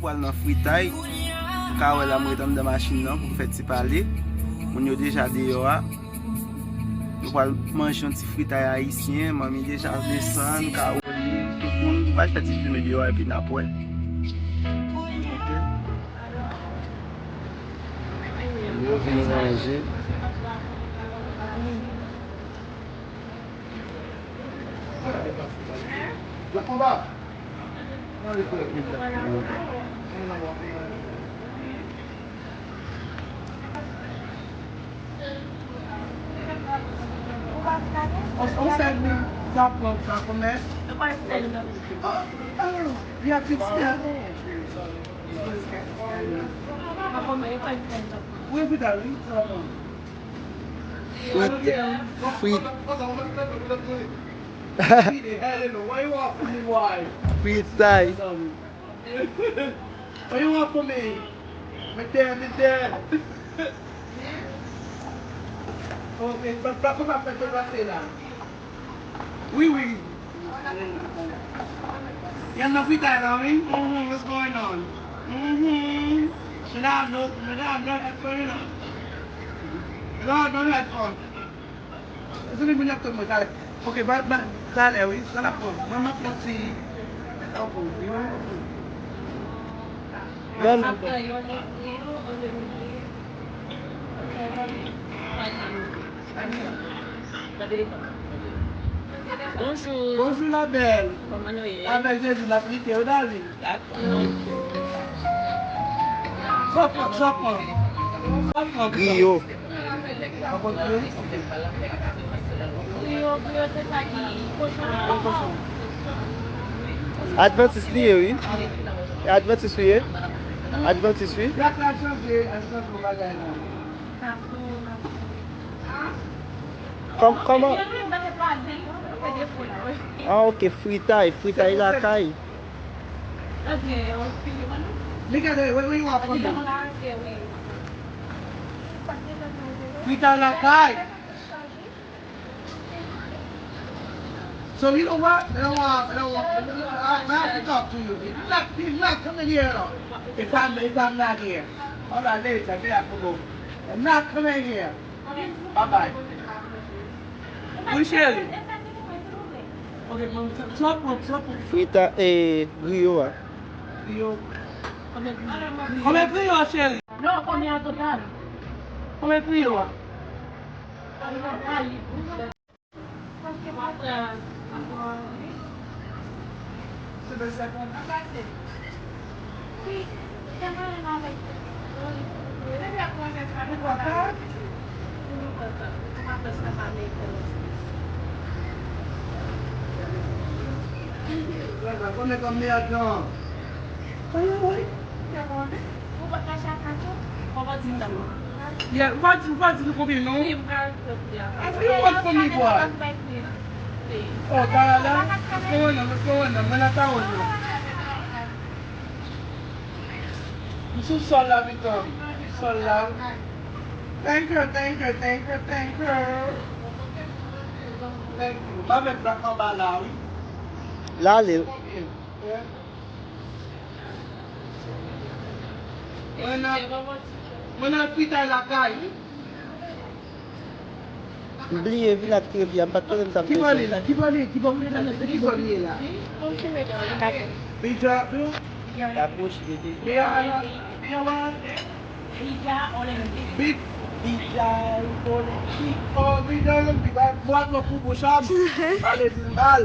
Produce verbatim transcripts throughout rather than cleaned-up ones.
Pral nan fritay. Ou ka wè la, m ret anndan machin nan pou m fè ti pale. Moun yo deja deyò a. Nou pral manje yon ti fritay ayisyen. Manmi deja desann, Kawoline, tout moun. M pral fè ti filme deyò a epi n ap wè. Ok. Yo vin manje. Ou sèl li, sa pran sa kòmè. Oh, oh, y a Christian. Wi, Vidal, wi, sa va pran. Frit. Frit. Fritay. What you want from me? Mi tè, mi tè. Ok, pa, pa, pa, pa, pa, pa, pa, la. Wi, wi. Y'all know Fritay la, wi? Mm-hmm, what's going on? Mm-hmm. Should I have no, should I have no headphone, you know? Should I have no headphone? Dezole, moun ap tann mwen, talè. Ok, ba, ba, talè, wi, sa n ap pran. Mwen, m ap pran ti, sa w pran, wi, mwen, m ap pran. Ban nou. Bonjou. Bonjou, la belle. Kòman nou ye? Avèk Jezi, n ap lite, wi, darling. Dakò. Sa w pran, sa w pran. Sa w pran, griyo. Griyo, griyo, se sa ki kochon. Advantis li ye, wi. Advantis li ye. Advantis, wi. Dat la chanje, al chanje bagay la. Kòm-, kòman? Ah, ok, fritay, fritay lakay. Li gade, wè, wè, wè, wè. Fritay lakay. So you know what? You know what? You know what? I, I have to talk to you. He's not, he's not coming here, though. If I'm, if I'm not here. All right, later. Me have to go. I'm not coming here. Bye bye. Wi, cheri. Ok, mwen, sa, sa pran, sa pran. Frita, eh, griyo a. Griyo. Konbyen griyo, cheri? Non, konbyen an total? Konbyen griyo a? Yeah, ou pa di, ou pa di nou konbyen non. Ask me what for me, boy. Oh, Dayana, what's going on? What's going on? Mwen nan Tawon yo. M sou sòl la, pitan. M sou sòl la. Thank you, thank you, thank you, thank you. Thank you. M avèk Black anba la, wi. L ale. Mwen nan, mwen nan fritay lakay, wi. M bliye vin ak Trevia, m pa t konnen m t ap fè sa. Ki bò li la? Ki bò li? Ki bò li la? Se ki bò li ye la? Pija, Pija Olympic. Pija Olympic. Oh, Pija Olympic. Bwat mwen pou bouch a. Ale di m mal.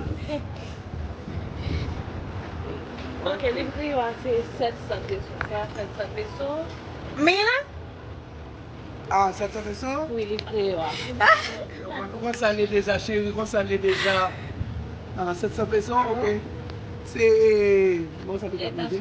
Ok, liv griyo a se sèt san peso. Se a sèt san peso. Mil? Ah, sèt san peso? Wi, liv griyo a. Konsa l ye deja, cheri, konsa l ye deja. Ah, sèt san peso, ok. Se, bon, sa te ka manje.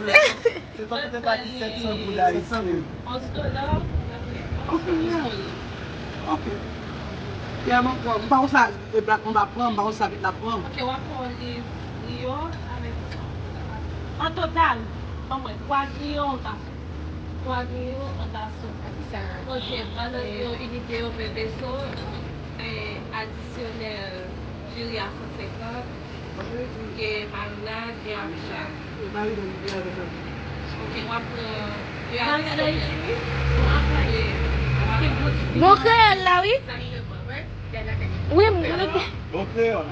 vle. Se pa poutèt a ki sèt san goud ayisyen. Onz dola. Ok, yeah. Ok. Yeah, m ap pran. M pa konn sa, e, Black, m ap pran, m pa konn sa vit l ap pran. Ok, w ap pran yon liv griyo avèk, an total, ban mwen twa griyo, yon tason. Twa griyo, yon tason. Ok, pandan griyo, inite yo, ven peso, e, adisyonèl, diri a san senkant. Gen marinad, gen avichal. Ok, w ap pran de avichal. Bon kreyòl la, wi. Wi, m... Bon kreyòl.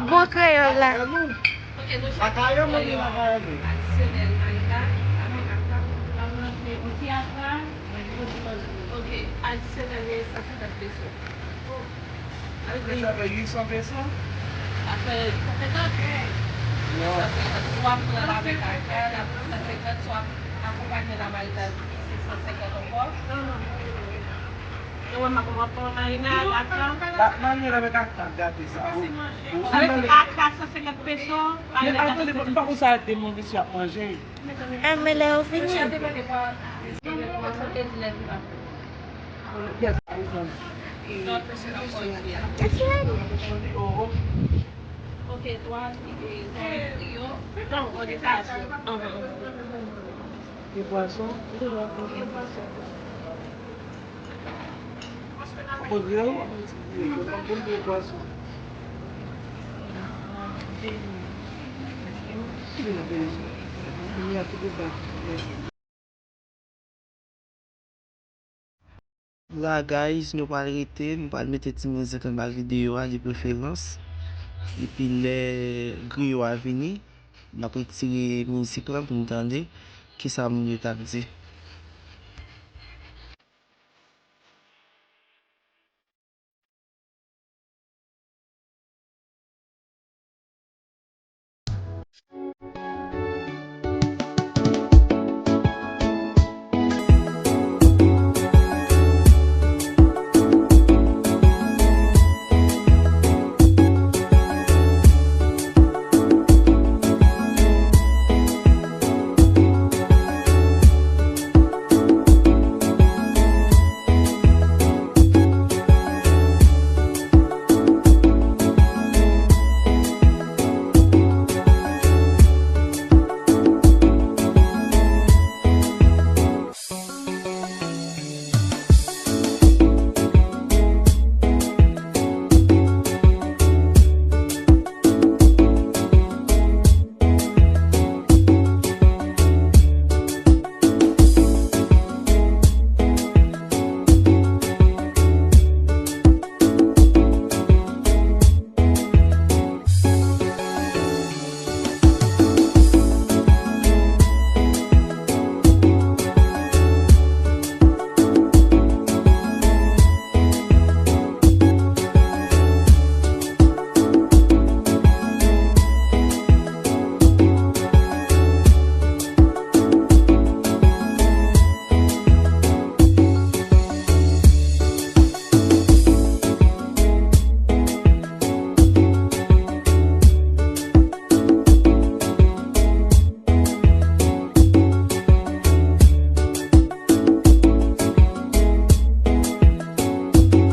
Bon kreyòl la. Adisyonèl marinad avèk akra. Ok, adisyonèl sa senkant peso. Sa fè uit san peso? Sa fè uit san senkant? Non. Sa fè uit san senkant. Swa pran l avèk akra, la pran san senkant, swa akonpanye l a marinad, se san senkant ankò. Non, non. E wè, m ap pran marinad, akra. La, marinad avèk akra, gate sa. Avèk akra, san senkant peso, marinad. Men atande, m pa konn sa de manje si ap manje. Ah, men lè yo fini. That's right. Ok, twa, e, twa griyo. E pwason? E pwason. Ou konn griyo? Ou konn griyo pwason? Ki vin ap vini sou? Kounye a, tout de ba. La, guys, nou pral rete, nou pral mete ti mizik anba videyo a, de preferans. Epi lè griyo a vini, n ap retire mizik lan pou nou tande kisa moun yo t ap di.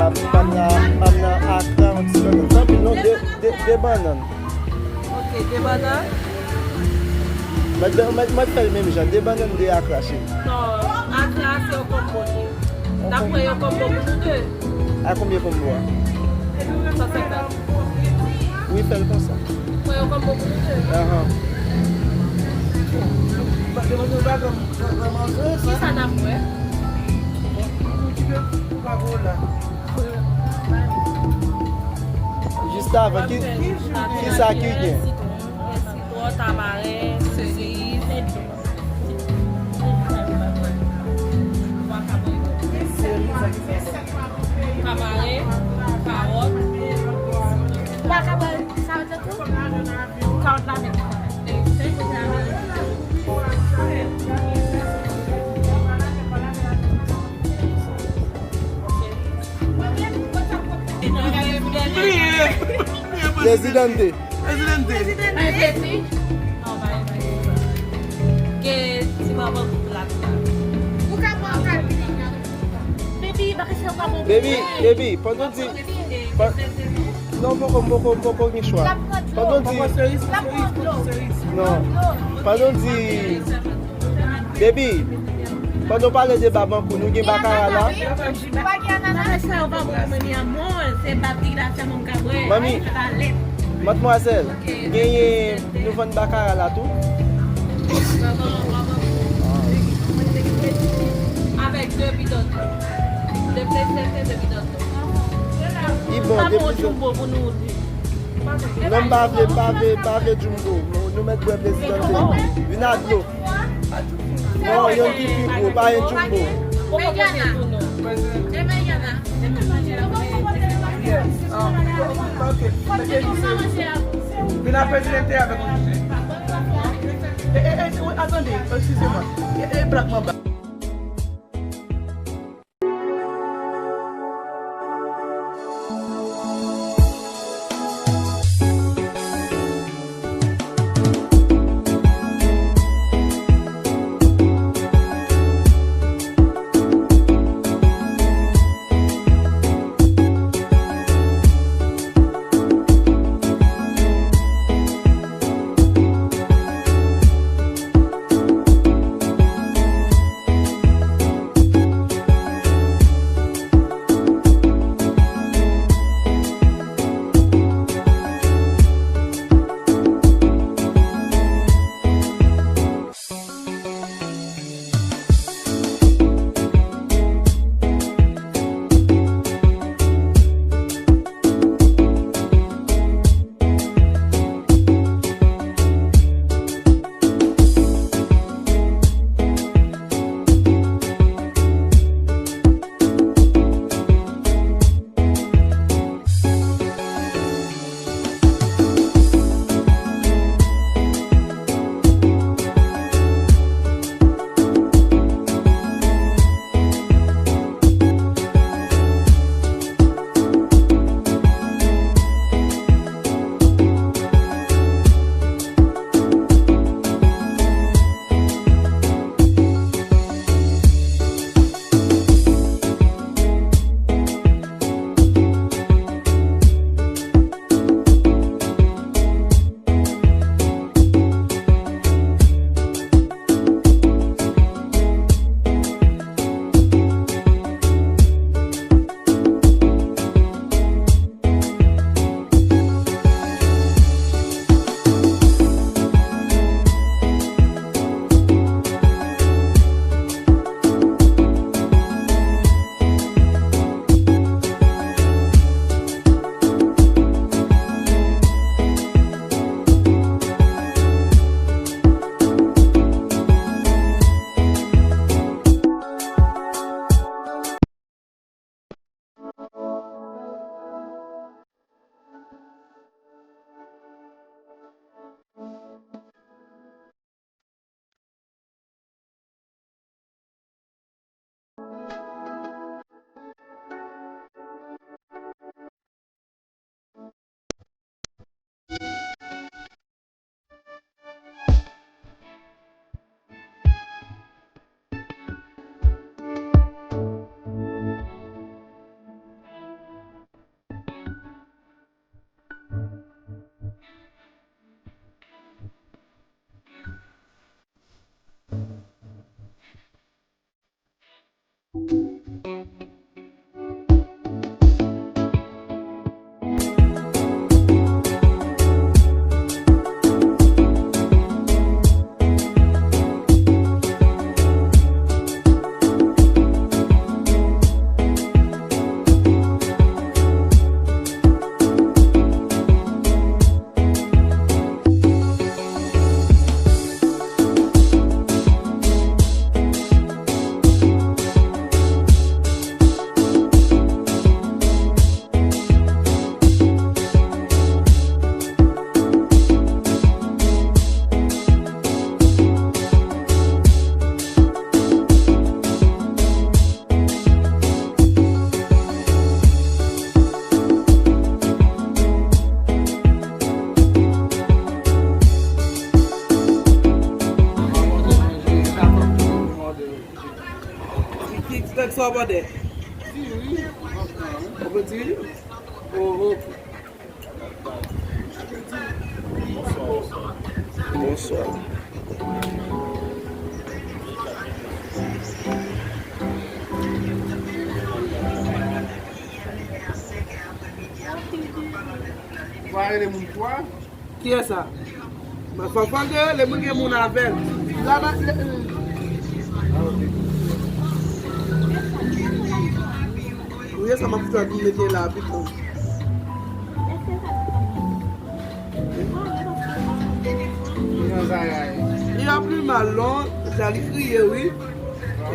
Pa m nan, pa m nan Akra, yon ti bannann. Tanpri, non, de, de, de bannann. Ok, de bannann. Mèt, mèt, mèt fè l menm jan, de bannann, de Akra, cheri. Non, Akra, se yon konbo li ye. N ap pran yon konbo pou nou de. A konbyen konbo a? San senkant. Wi, fè l konsa. Pran yon konbo pou nou de. Ahan. Kisa n ap bwè? Jis avan, ki, kisa ki gen? Sitwon, tamaren, seriz, tamaren, kawòt. Ou pa ka bwè Presidente. Presidente. Presidente. Ke ti manman plat la. Ou ka pran kat. Baby, bagay sa yo pa bon. Baby, baby, pandan w di, pa, non, poko, poko, poko gen chwa. Pandan w di, non, pandan w di, baby, pandan w pale de bab an kou, nou gen bakara la. Pa gen anana. Bagay sa yo pa bon pou mwen, ni amò, se bab ki la sèlman m ka bwè. Mami, madmwazèl, genyen, nou vann bakara la tou. Avèk de bidon dlo. De plezante, de bidon dlo. Li bon, de plezante. Non, m pa vle, pa vle, pa vle jumbo. Nou, nou mèt bwè Presidente. Vin a dlo. Non, yon ki pi gwo, pa yon jumbo. Mediana. E mediana. Yes. Ah, ok, mete jise. Vin a Presidente avèk yon jise. E, e, e, wi, atande, eskize mwen. E, e, plat mwen ba. Ki, ki, ki sa w bòdè? Ou konn diri? Oh, oh. Bonswa. Wa rele moun twa. Kiyès sa? Mwen fò fò ke le moun gen moun avè l. La ba le. Wi, sa m ap fè pou mete la pito. Li ap pli mal non, sa li kriye wi.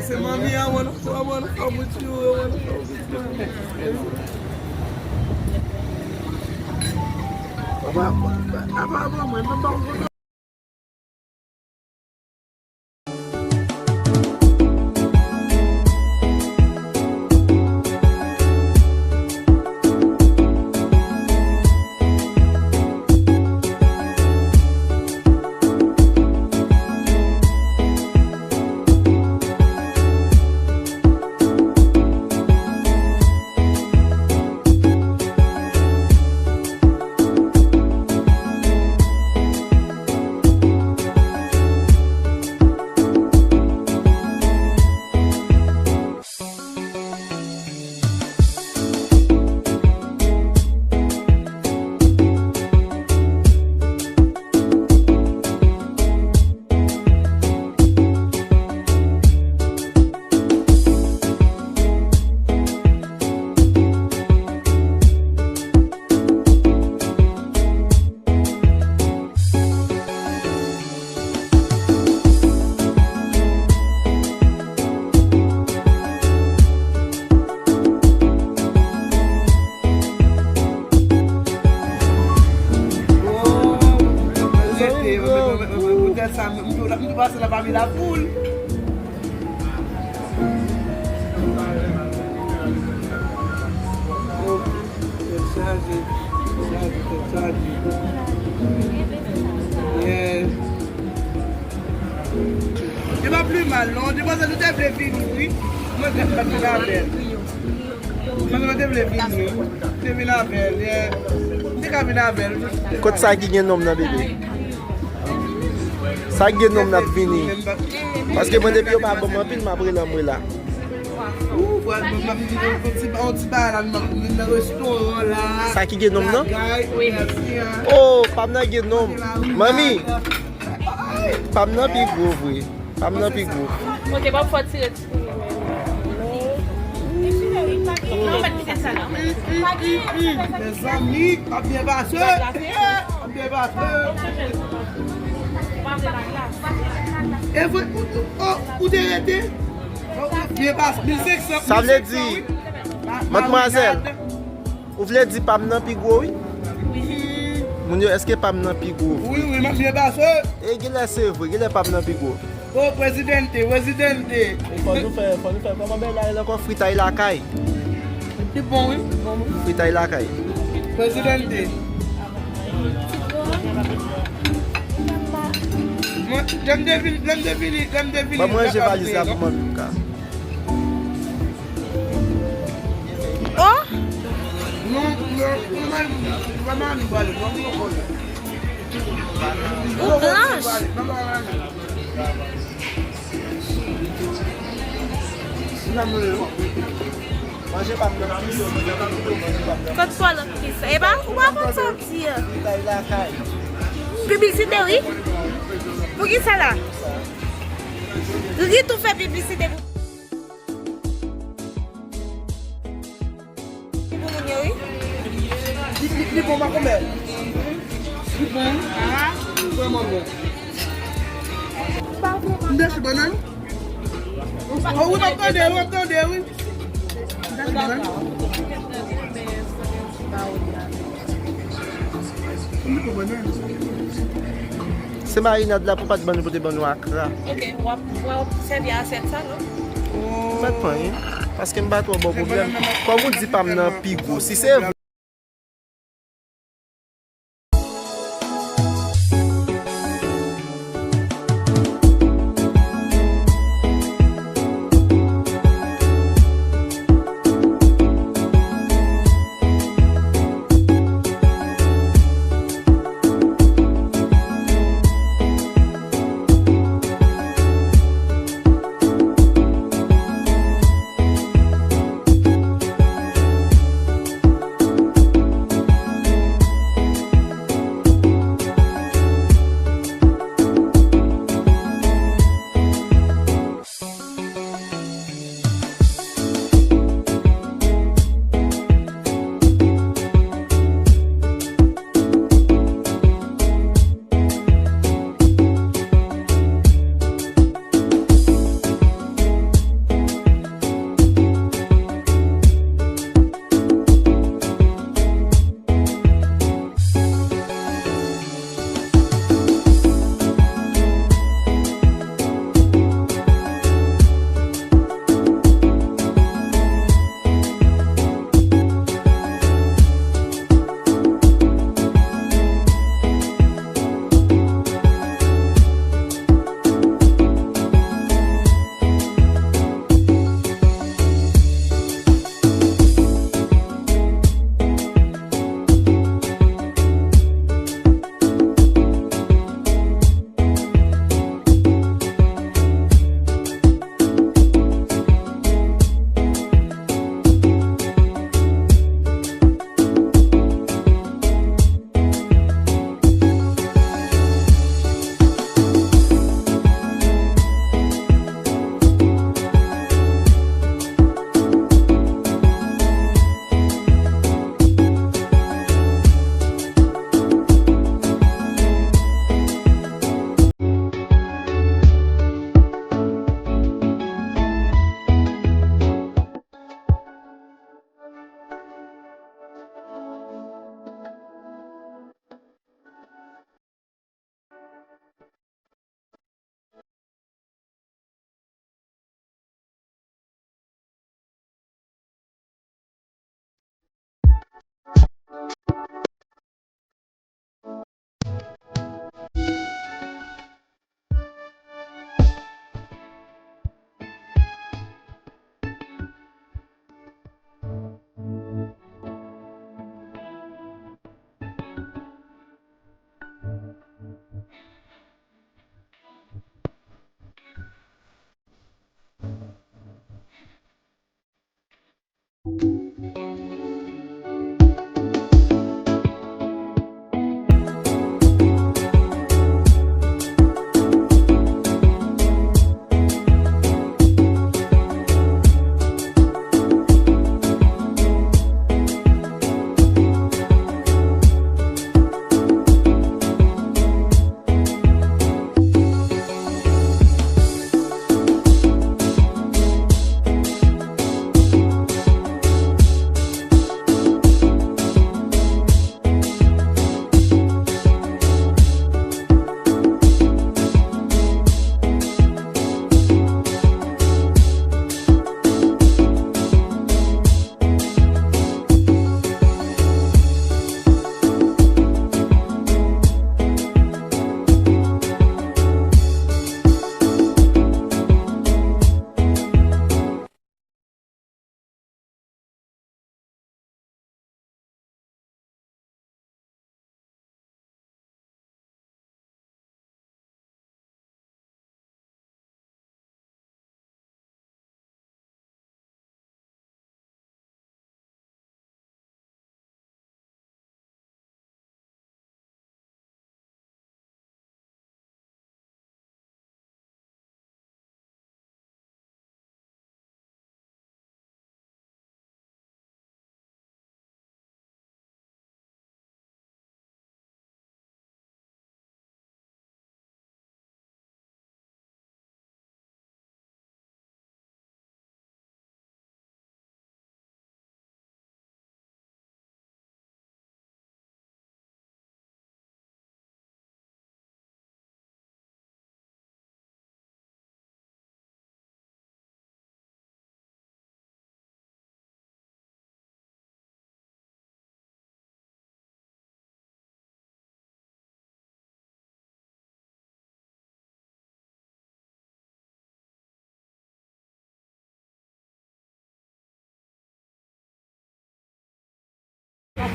Se manmi an, I wanna, I wanna fuck with you, I wanna fuck with you. Apa, apa, apa, apa, mwen menm pa konn. Poutèt sa, m, m, m, m pase nan pami lafoul. Tèt chaje, tèt chaje, tèt chaje. Yeah. Li pa pli mal non, demwazèl ou te vle vini wi. Mwen te vle vin avè l. Mwen te vle vini wi. Te vin avè l, yeah. M te ka vin avè l. Kot sa ki gen nonm nan, bebe? Sa ki gen nonm nan ap vini. Paske mwen, depi yo pa ban m anpil, m ap rele anmwe la. Ou, bwa, m ap vin yon ti, yon ti bagay la, m ap vin nan restoran la. Sa ki gen nonm nan? Lagay, wi. Mèsi, hein. Oh, pa m nan gen nonm. Manmi, pa m nan pi gwo vre. Pa m nan pi gwo. Ok, pa fò tire ti. Non, mèt kite sa la. Mezanmi, m ap byen pase. M ap byen pase. E vre, ou, ou, oh, ou te rete? Byen pase, mil senk san, sa vle di, mil senk san, wi. Madmwazèl, ou vle di pa m nan pi gwo, wi? Wi. Moun yo, èske pa m nan pi gwo vre? Wi, wi, m ap byen pase. E genlè se vre, genlè pa m nan pi gwo. Oh, Presidente, Presidente. E fò nou fè, fò nou fè kòman bagay la ye ankò, fritay lakay. Li bon, wi, li bon, wi. Fritay lakay. Presidente. Mwen, lè m te vini, lè m te vini, lè m te vini. Ban m ranje valiz la pou manmi m ka. Oh! Non, non, non, non, non, non, non, non, non. Ou blanch. Manje pa m nan. Kot fò lòt ki sa? E pa, ou pa konn sa w di a. Piblisite, wi. Pou ki sa la? Li tou fè piblisite pou Pou moun yo, wi. Li, li, li bon, makomè. Li bon, wi. Vrèman bon. M te chou bannann. Oh, wi, m ap tande, wi, m ap tande, wi. M te chou bannann. M te chou bannann. Se marinad la pou pa t ban nou, pou te ban nou akra. Ok, w ap, w ap sèvi asyèt sa, non? Sa t pran, wi. Paske m pa twò ba w pwoblèm. Kòm ou di pa m nan pi gwo, si se vre.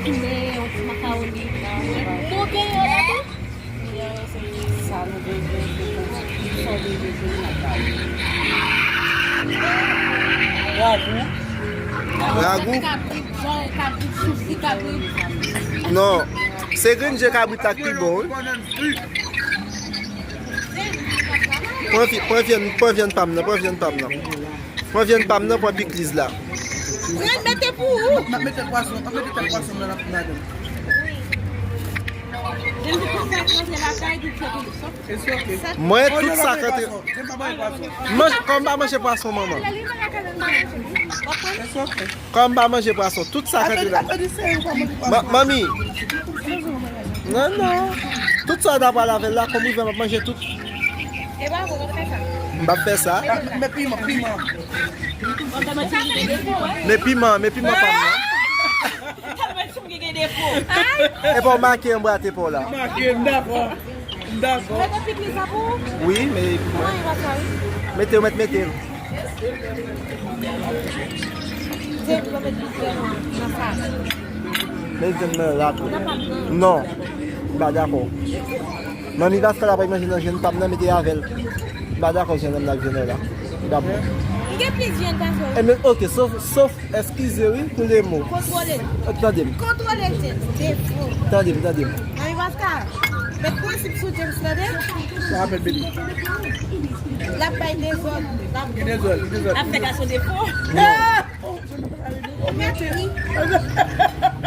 Fimen, yon ti makawoni. Nou genyen la tou? Sa nou bezwen, se pou sa w bezwen, se li n ap ba ou. Ragou. Ragou? Kabrit, jan, kabrit, sousi, kabrit. Non, se grenn je kabrit la k pi bon, wi. Pran vi-, pran vyann, pran vyann pa m nan, pran vyann pa m nan. Pran vyann pa m nan, pran pikliz la. Pran, mete pou ou. M ap mete pwason, m ap mete tèt pwason nan ladan. Mwen, tout sa k antre. Manje, kòm m pa manje pwason, manman. Kòm m pa manje pwason, tout sa k antre la. Ma-, manmi. Non, non. Tout sa w ta pral avè l la, kòm rive, m ap manje tout. M ap fè sa. Men piman, piman. Men piman, men piman pa m nan. Epa w make anba te pa w la. Make, m dakò. M dakò. Mete pikliz la pou ou? Wi, men. Mete, mete. Men vyann nan la tou. Non, m pa dakò. Manmi Pascal ap manje nan vyann pa m nan, mete avè l. M pa dakò vyann nan ak vyann nan la. M pa bon. M gen plis vyann pase w. E men, oke, sof, sof, eskize wi pou le mo. Kontwole l. Tande m. Kontwole l, James. Defo. Tande m, tande m. Manmi Pascal, met prensip sou James, tande? Sa ap fèt, baby. L ap bay dezòd. L ap... Ki dezòd? Ki dezòd? L ap fè gason defo. Non.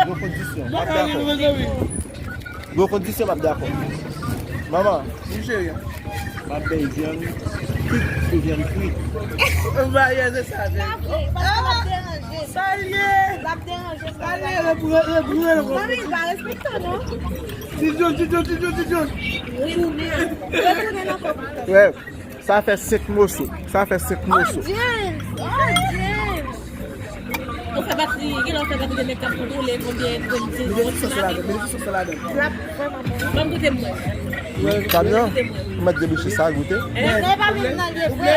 Gwo kondisyon, m ap dakò. Gwo kondisyon, m ap dakò. Manman. Wi, cheri. M ap bay vyann kwit, se vyann kwit. Ou pa ye, se sa, cheri. Sa l ye. Sa l ye, repran, repran. Manmi, pa respekte w, non. Ti John, Ti John, Ti John, Ti John. Retounen. Retounen nan kòb. Wè. Sa fè senk moso. Sa fè senk moso. Oh, James! Oh, James! Ou fè batri, gen lè ou fè batri de nèg k ap kontwole konbyen grenn ti... Mete ti sòs la ladan, mete ti sòs la ladan. L ap vrèman bon. Ban m goute m wè. Pa m nan, ou mèt debouche sa, goute. Non, e pa menm nan l ye vre.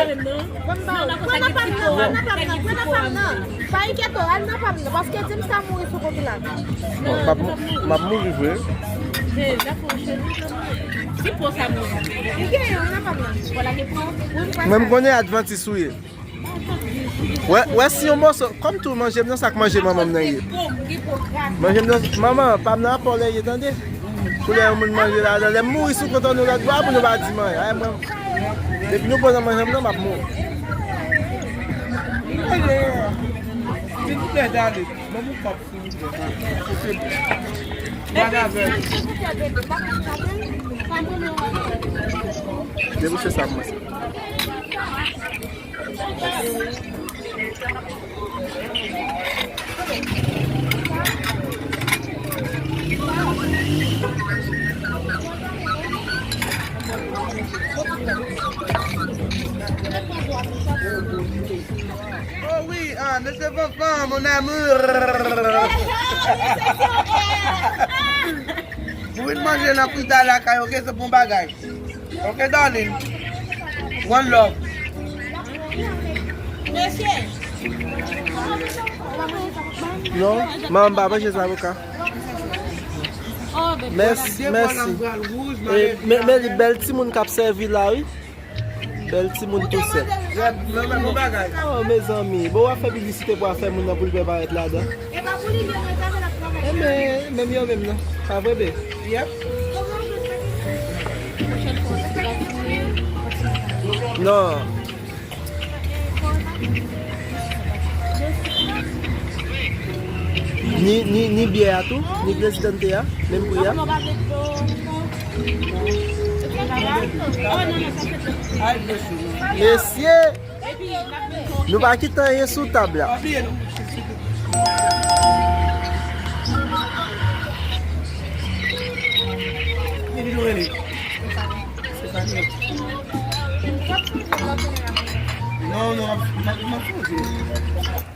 Ban m ba ou. Pran nan pa m nan, pran nan pa m nan, pran nan pa m nan. Pa enkyete w, al nan pa m nan, paske James ka mouri sou kont ou la. Bon, m ap, m ap mouri vre. Ti po sa mwen. Li genyen, wi, nan pa m nan. Mwen, m konnen advantis ou ye. Wè, wè si yon mòso, kòm tou manje m nan, sa k manje manman m nan ye. Manje m nan, manman, pa m nan apò lè ye, tande. Pou lè yon moun manje ladan, lè m mouri sou kont nou lòt bò, pou nou pa di m anyen. Ay, mwen, depi nou poze manje m nan, m ap mouri. Silvouplè, dale. Ban m yon kòb. Debouche sa pou mwen. Oh wi, ah, mesye Fanfan, mon amour. Pou vin manje nan frita lakay, oke, se bon bagay. Oke, darling. One love. Non, manman, m pa manje zavoka. Mèsi, mèsi. E, men, men li bèl timoun k ap sèvi la, wi. Bèl timoun tou sèl. Oh, mezanmi. Bon, w ap fè piblisite pou afè moun nan pou l pè parèt ladan. E men, menm yo menm nan. Pa vre, be? Non. Ni, ni, ni byè a tou, ni Presidente a, menm pri a. Mesye, nou pa kite anyen sou tab la. Non, non, m ap, m ap, m ap sonje.